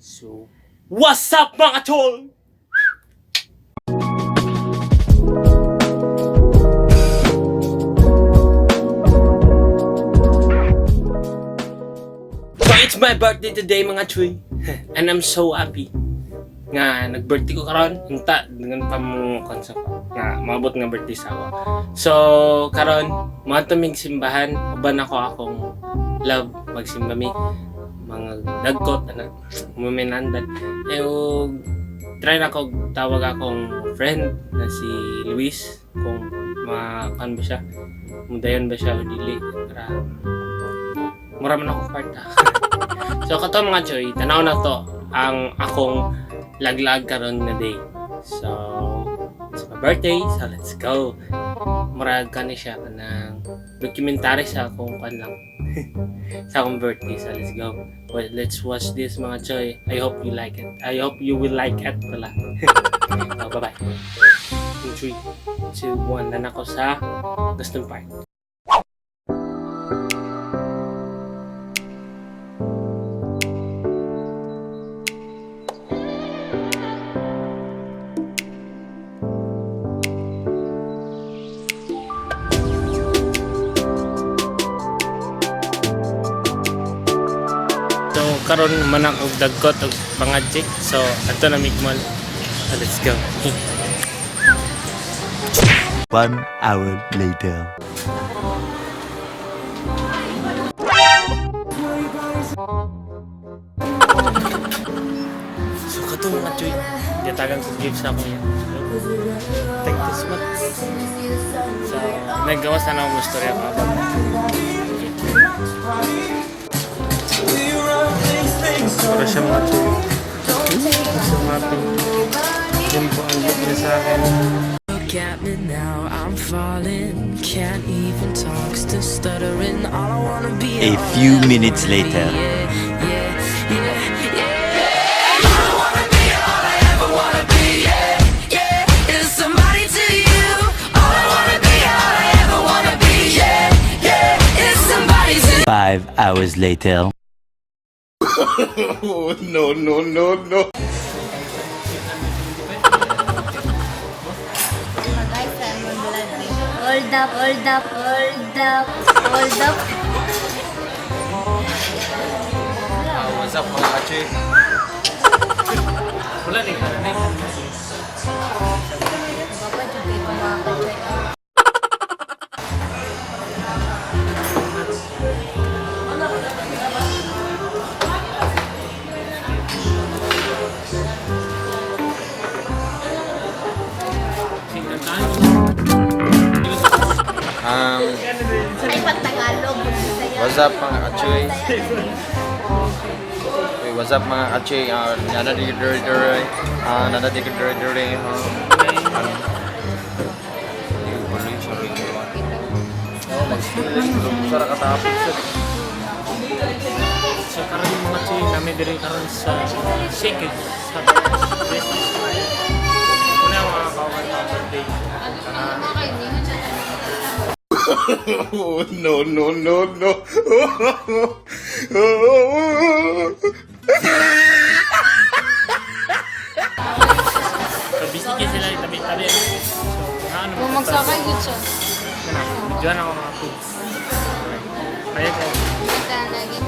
So, what's up, mga tol? So, it's my birthday today, mga chuy. And I'm so happy nga nag-birthday ko karon. Unta dengan pa mo konsa nga maabot nga birthday sa ako. So karon mga tumig simbahan, uban ako akong love, magsimba mi, mga dagkot ana muminandan. Eh ug try na ko tawag akong friend na si Luis kung makan ba siya, mudayon ba siya o dili, para mura man ako kwarta. So kato, mga choy, tanaw na to ang akong laglag karon na day. So it's my birthday, so let's go. Murag kani siya kanang documentary sa akong kan lang sa akong birthday. So let's go. Well, let's watch this, mga choy. I hope you like it. I hope you will like it pala. So, bye-bye. In 3, 2, 1, na ako sa Gaston Park. So karon man ako dagkot og pangadji. So adto na mig mall. So, let's go. 1 hour later. So kato, mga choy, gatagan ko gift sa ako yan. Thank you so much. So naggawas na ako mo storya pa about. Para siya, mga choy. I'm so happy. Yan po ang gift niya sa akin. Look at me now, I'm falling. Can't even talk, still stuttering. All I wanna be, A all I few ever minutes wanna be, later. Yeah. All I wanna be, all I ever wanna be, yeah, is somebody to you. All I wanna be, all I ever wanna be, yeah, is somebody to 5 hours later. No, no, no, no. Guys, I'm on vlog. Hold up, hold up, hold up, hold up. What's up, mga kachi? Wala ni ka na. Baba, jud kay mga kachay. Ay, pag-Tagalog, Bisaya. What's up, mga kachi? Hey, what's up, mga kachi? Nana di duri duri. Nana di duri duri. Ano? Wala yung sorry. Oh, mag-school. Sara katapos siya. So karon, mga choy, nami diri karon sa Shake It, sa business. Una mga kawan mga birthday. Ah, Oh, no, no, no, no. So busy kay sila tabi-tabi. So ano Kung magsakay gud siya. Kana, videoan ako mga foods. Kaya guys. Kita lagi.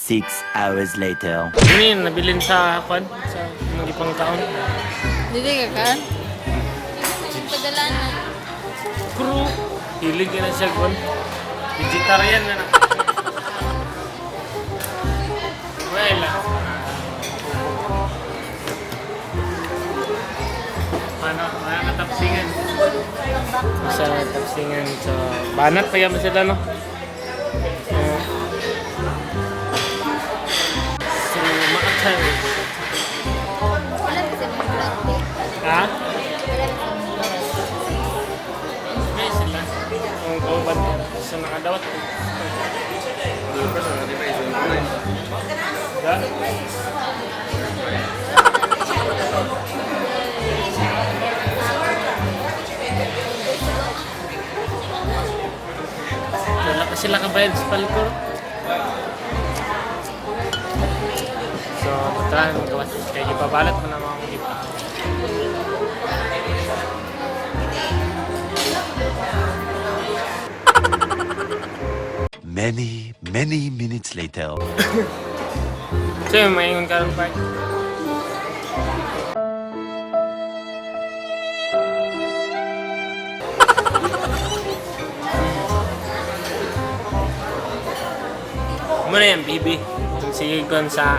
6 hours later. Ano yun, nabilin sa kwan, sa mga ipang taon. Dili ka ka? Padala na. Crew, hilig ka na siya kwan. Vegetarian na na. Well, ah. Paano, mga katapsingan. Sa tapsingan. So, banat pa yaman sila, no? So, mga choy. Wala pa sa mga vlog. Ha? Wala pa sa mga vlog. May sila. Kung kauban sa nakadawat. Da? Wala pa sila kabayad sa palkor. So, tara, magawas. Kaya ibabalat mo na mga iba. Many, many minutes later. So, maingon ka rin, part. Muna yan, baby. Kung sige kon sa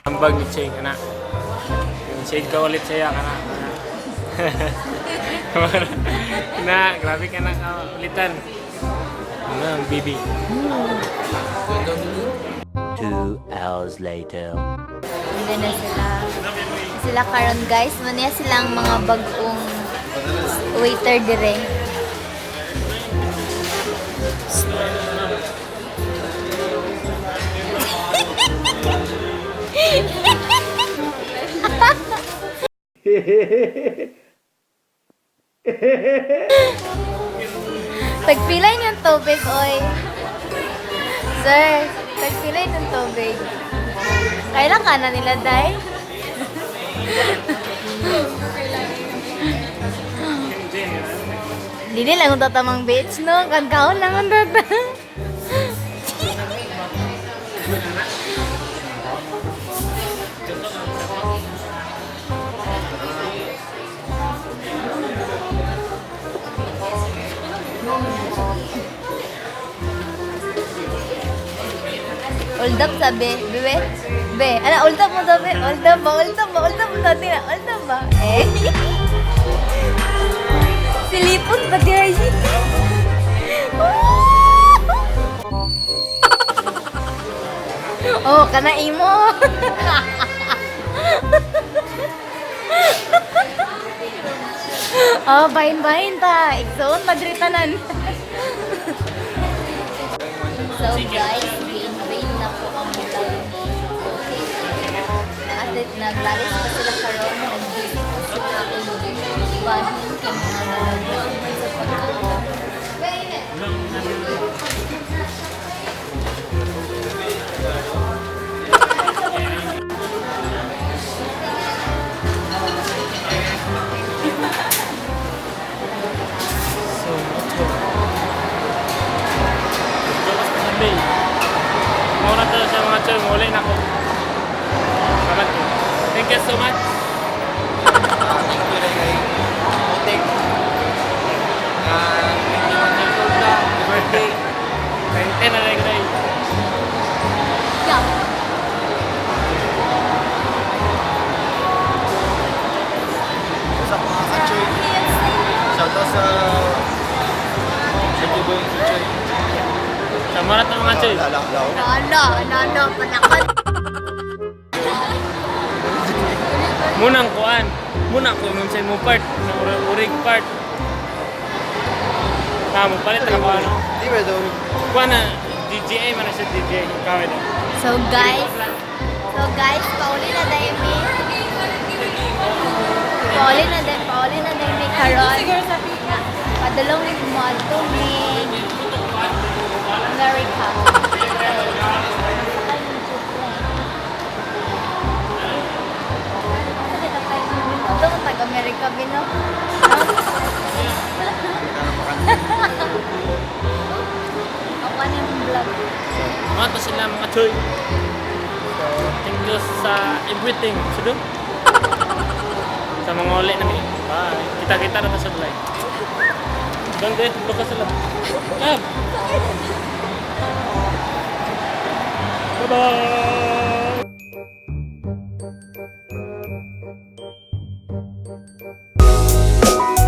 ambag ni Cheng, kana. Yung shade ka ulit sa'yo, kana. Na, grabe ka na ka ulitan. Ano ang baby? 2 hours later. Hindi na sila. Sila karon guys, maniya silang mga bagong waiter dire. Tagpilay ng tubig, oy. Sir, tagpilay ng tubig. Kailan ka na nila, Day? Dili lang ang tatamang bitch, no? Kagkaon lang ang tata. Hold up sabi, bebe. Be, ala, hold up mo sabi. Hold up ba? Hold up ba? Hold up mo dati na. Hold up ba? Eh. Silipon ba di ay? Oh, kana imo. Oh, bahin-bahin ta. Igsoon madritanan. So guys, gi-invade na po ang vlog ni At naglalis pa sila karon, nag-busy pa sila og bahin kay mga nalaglag man sa pagkaon. So, ito. Gawas pa sabi. Mauna tayo sa mga choy. Muli na ako. Salamat po. Thank you so much. Thank you rin kay Putik. 21 years old na. Happy birthday. 20 na rin guys. Yeah. Sa mga kachoy. Shout out sa Boy si Choy. Sama na tayo mga choy. Lala, lala. Nala, nala, panakot. Munang kuan. Muna ko ingon sa imo part. Sa urig part. Tama, palit na ko ano. Di ba daw? Kuan na, DJI man na siya DJI. Kawin na. So guys, pauli na dahil mi. Pauli na dahil mi karon. Padulong mi moadto mi America. Ito ang taga-America, Bino. Ako na yung vlog. Mga to sila mga choy. So, thank you sa everything. Sudo. Sa mga uli namin. Bye. Kita-kita na ta sa balay. Ganda, baka sila. Love. Bye-bye. You.